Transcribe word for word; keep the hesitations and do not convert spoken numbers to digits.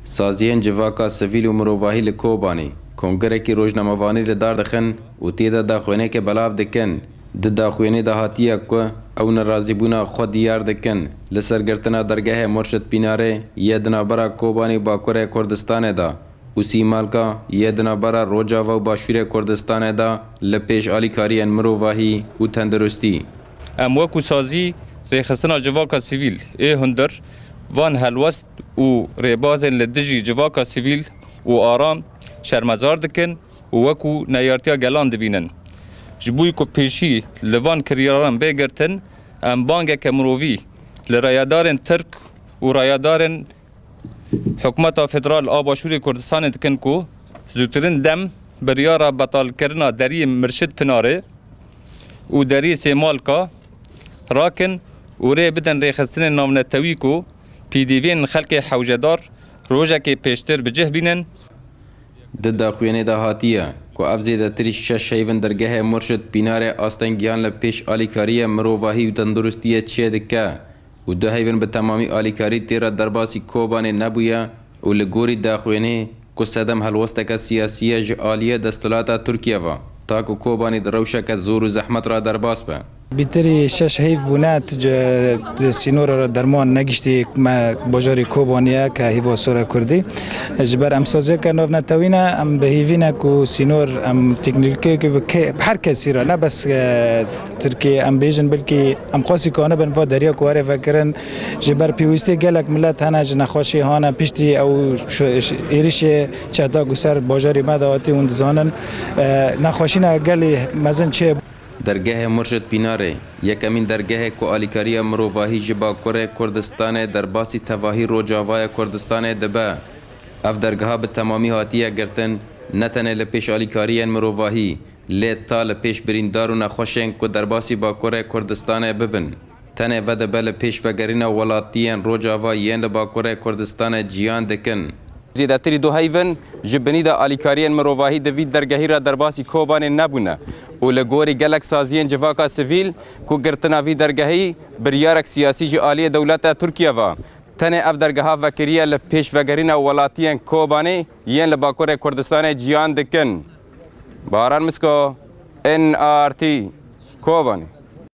Saziyên civaka sivîl û mirovahî li Kobanê kongrekî rojnamevanî li dar dixin û tê de daxuyaniyeke belav dikin. Di daxuyaniyê de hatiye ku ew nerazîbûna xwe diyar dikin li ser girtina dergehê Murşid Pînarê yê di navbera Kobanê û Bakurê Kurdistanê de û sîmalka yê di navbera Rojava û Başûrê Kurdistanê de li pêş alîkariyên mirovahî û tenduristî. Em wekî sazî rêxistina civaka sivîl ê hundir van helwest û rêbazên li dijî civaka sivîl û aram şermezar dikin û wekî neyartiya gelan dibînin. Ji bo ku pêşî li van kiryaran bê girtin, em bangeke mirovî li rayedarên Tirk û rayedarên Hikûmeta Federal a Başûrê Kurdistanê dikin ku zûtirin dem biryara betalkirina deriyê Mirşid Pinarê û deriyê Sêmalka rakin û rê bidin rêxistinên navnetewî ku pêdiviyên xelkê hewcedar rojekê pêştir bi cih bînin. Di daxuyanê de hatiye ku ev zêdetirî şeş heyvin dergehê Murşid Pînarê astengiyan li pêş alîkariya mirovahî û tenduristiyê çêdike û du heyvin bi temamî alîkarî tê re derbasî Kobanê nebûye û li gorî daxuyanê ku sedem helwesteke siyasî ye ji aliyê destulata Tirkiye ve, ta ku Kobanê di rewşeke zor û zehmet re derbas be. Bîtirî şeş heyv bûne, ti-, di sînora re derman negiştî me bajarê Kobanê ye ke hîva sor e Kurdî. Ji ber em saziyeke navnetewî ne, em bi hêvî ne ku sînor em teknîkê bi ke-, bi her kesî re, ne bes, e, Tirkiyê, em bêjin belkî em xwesî kanibin va deriya ku were vekirin, ji ber pêwîstê gelek milet hene ji nexweşî hane piştî ew şu-, ş-, êrişê çetak û ser bajarê me de hatî hûn dizanin, e, nexweşîna gelî mezin çê. Dergehê Murşid Pînarê, yekemîn dergehê ku alîkariya mirovahî ji Bakurê Kurdistanê derbasî tevahî Rojavaya Kurdistanê dibe. Ev dergeha bi temamî hatiye girtin, ne tenê li pêş alîkariyên mirovahî, lê ta li pêş birîndar û nexweşên ku derbasî Bakurê Kurdistanê bibin. Tenê vedibe li pêşvegerîna welatiyên Rojava yên li Bakurê Kurdistanê jiyan dikin. Zêdetirî du heyvin ji binî de alîkariyên mirovahî di vî dergehî re derbasî Kobanê nebûne û li gorî gelek saziyên civaka sivîl ku girtina vî dergehî biryarek siyasî ji aliyê dewleta Tirkiye ve. Tenê ev dergeha vekiriye li pêşvegerîna welatiyên Kobanê yên li Bakurê Kurdistanê jiyan dikin. Baran Misko, N R T, Kobanê.